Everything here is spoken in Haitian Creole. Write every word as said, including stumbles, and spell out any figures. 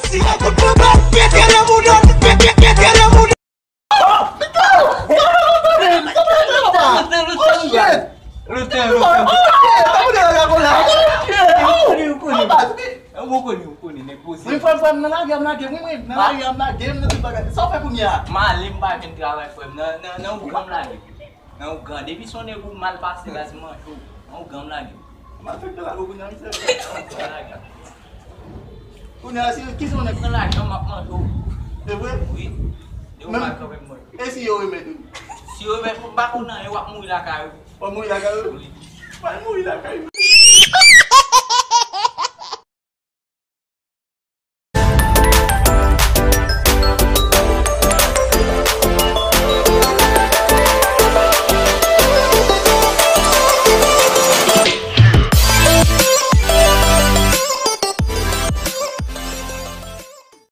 Ti yon kout pou bat, pete nan mouda, pete, pete nan mouda. Oh, Mika! Sa fè lontan, Mika! Oh, shit! Lontan, lontan. Oh, shit! Sa mouda la, la, la. Oh, oh, baz, wi. Ou konnen, ou konnen, nèg poze. Wi, frè m, frè m, nan lari a m lage, wi, wi, nan lari a m lage, m nan tout bagay. Sa w fè kounye a? M ale, m pa vin travay, frè m. Nan, nan, nan ougan m lage. Nan ougan. Depi se yon nèg ou mal pase, baz, m manje w. Nan ougan m lage. Malfektè la, kounye a, misye. Kounye a, si, ki se yon nèg pran lajan, m ap manje w. Se vre? Wi. E ou pa kanpe m mwen. E si yo remèt ou? Si yo remèt ou, m pa konn anyen, w ap mouri lakay ou. W ap mouri lakay ou? Wi. W ap mouri lakay ou.